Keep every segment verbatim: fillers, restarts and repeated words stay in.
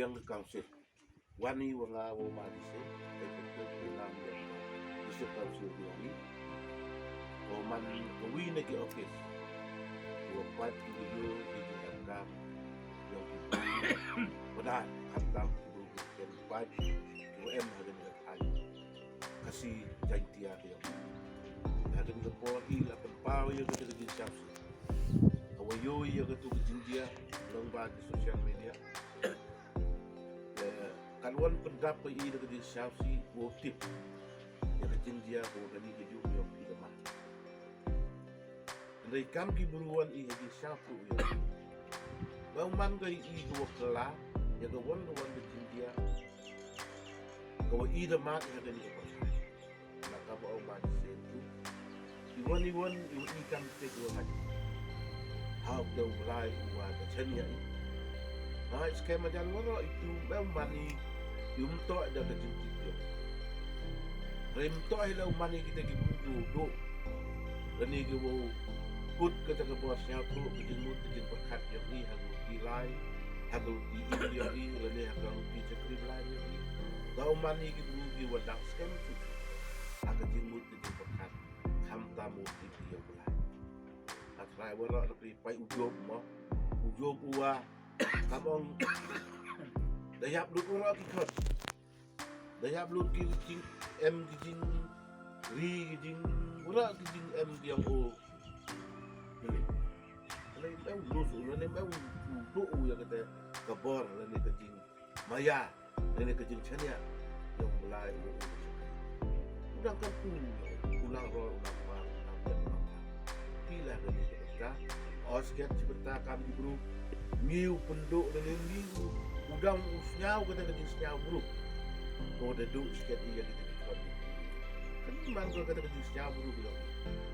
Council. Wan i wa nga wa ma di se, e ko ko i lam ya ko. Di se council di i. Ko man ko wi na ki office. Ko pat ki video di ki ka. Yang ki ko. Ko da, kan tam ko ko ken pat. Ko em ha den ka. Khasi Jaintia de. Hadien ka por i la pynpaw ïa ka jingsiasi. Ka wa ïoh ïa ka tu ka jingjia lyngba ki social media. Eh, kan wan pyndap ka i da ka jingsiasi wow tip ïa ka jingjia ka wa kani ka jong ïa ka man. Hynrei kam ki bru wan i ha ki sha pru ïa. Ba u man ka i ka wa kylla ïa ka wan ka wan ka jingjia. Ka wa i da mat ïa kani ka pyrthei. Na ka ba u man se tu. I wan i wan i wa i kam te ka wa ngat. Ha u da u lai u wa ka chen ïa i. Ha i skhem a jan wa ro i tu ba u man i. I um to da ka jingtip ïa. Hynrei um to hi la u man i kita ki bru ki u duk. Lane ki wow kut kata ka bor sñiawthooh ka jingmut ka jingpyrkhat yong i ha ka luti lai, ha ka luti im yong i, lane ha ka luti chakri lai yong i. Ka u man i ki bru ki wa dang skhem tu ha ka jingmut ka jingpyrkhat. Khamtam u tip yong u lai. Ka trai wa ro na phi pai u Job mo. U Job u wa kam ong da yap lut u ro ki khot. Da yap lut ki jingem ki jingri ki jing, u ra ki jingem ki yong u. Lane em lut u, lane em u duk u ïa kata ka bor, lane ka jingmaya, lane ka jingchaniah yong u Blai u. U dang ka ku, u lang roi, u lang mar, u lang jan, u lang mar. Phi la kani ka bynta. Os ket chi bynta kam ki bru. Ngi u pynduh lane ngi u, u dang u sñiaw kata ka jingsñiaw bru. Ko da duh sket ïa kita ki khot. Kani man ko kata ka jingsñiaw bru ko.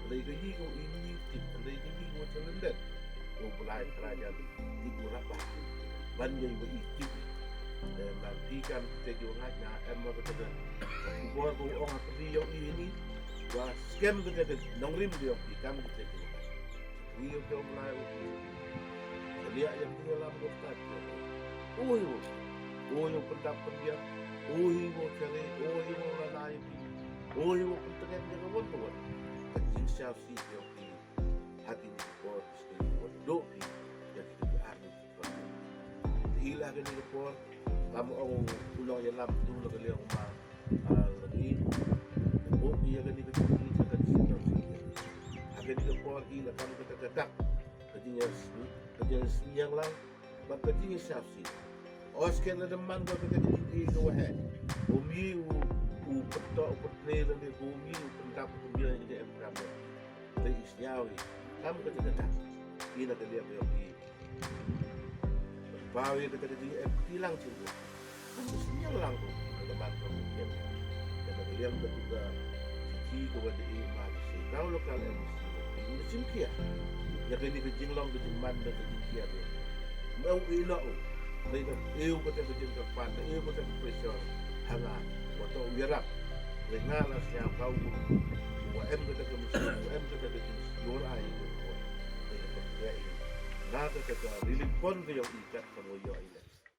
Hynrei ka i ko i ngi tip, hynrei ka i ko talented. Ko Blai Trai jan tip u rap ba. Ban ïa i wa i tip. Eh, man phi kam te ki wa ngat na em ma kata ka. U bor ko ong ha phi yong i ni. Wa skhem kata ka nongrim ko yong phi kam kata ki wa ngat. Ïa u Blai u. Ka liah ïa u lam u stad. Ui u. Ui u pyndap pynbiang. Ui u chare. Ui u la lai. Ui u pyntngen ïa ka wan ka wan. Ka jingsiasi ïa u. Ha kini ki por ki wan duk ïa kini ki army. Te i la kini ki por. Kam ong u nongïalam tu la ka liang ma. Ah, lagi, buk ïa kani ka jingïaid ka jingïaid. Ha kani ka por i la kam kata ka dak, ka jingïaid, ka jingïaid sniang lang, bad ka jingïaid saf si. Os ken la da man ka kata ka jingïaid ka wahe. Umi u, u pynto, u pyntre lane umi u pyndap u pynbiang ïa ka em kam. Te i sniaw i, kam kata ka dak. I na ka liang ka i. Ba wei kata ka jingïaid ki lang jingïaid. Kan ka sniang lang ruh. Ka ban ka ruh ïa ka. Ka liang ka tu ka jingki ka wa da i ma ka si. Ka u local M D C. Ka jingkia. Ïa kani ka jinglong ka jingman da ka jingkia tu. Nau i la u. Dei ka eu kata ka jingkyrpad, eu kata ka pressure. Ha nga. Wa to u ïarap. Dei nga la sniaw ka u. Wa em kata ka mesti, wa em kata ka jingsior ai. Dei ka jingkia i. Na kata ka relief fund ka ïong i kat ka wa ïong i.